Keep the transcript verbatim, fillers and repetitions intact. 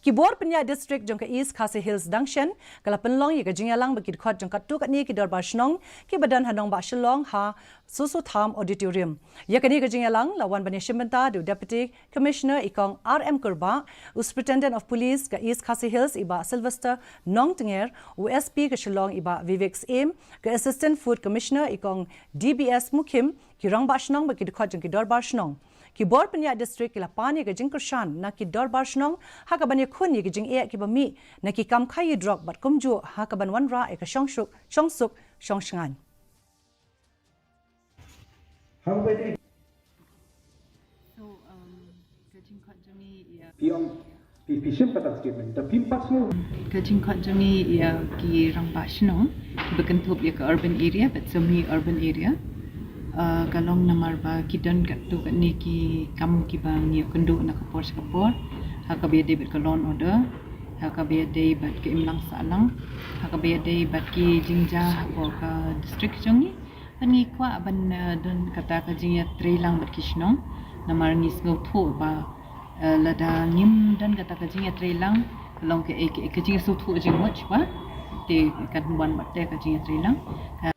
Ki bor pynïaid district jong ka East Khasi Hills dang shen ka la pynlong ïa ka jingïalang bad ki dkhot jong katto katne ki dorbar shnong kiba don ha nongbah Shillong ha Soso Tham Auditorium. Ïa kane ka jingïalang la wan ban ïashim bynta da u Deputy Commissioner i Kong R M Kurbah, u Superintendent of Police ka East Khasi Hills i Bah Sylvester Nongtnger, u S P ka Shillong i Bah Vivek Syiem, ka Assistant Food Commissioner i Kong D B S Mukhim, ki rangbah shnong bad ki dkhot jong ki dorbar shnong. Ki bor pynïaid district ki la pan ïa ka jingkyrshan na ki dorbar shnong ha kaban ïakhun ïa ki jingeh kiba mih na ki kam khaïi drok bad kumjuh ha kaban wanrah ïa ka shongsuk, shongsuk shongshngaiñ. So, um, ka jingkhot jong ngi ïa Piong, pi, pi shim kata statement. Da pim pat sngewthuh. Ka jingkhot jong ngi ïa ki rangbah shnong kiba kynthup ïa ka urban area bad semi urban area. Uh, ka long namar ba ki don katto katne ki kam kiba ngi ïakynduh na ka por sha ka por. Ha kaba ïadei bad ka law and order. Ha kaba ïadei bad ka imlang sahlang. Ha kaba ïadei bad ki jingjia hapoh ka district jong ngi. Ban ngi kwah ban, eh, don kata ka jingïatreilang bad ki shnong. Namar ngi sngewthuh ba, eh, lada ngim don kata ka jingïatreilang, long ka, eh, ka, ka jingïasngewthuh jingmut ba te kan wan bad te ka jingïatreilang. Ka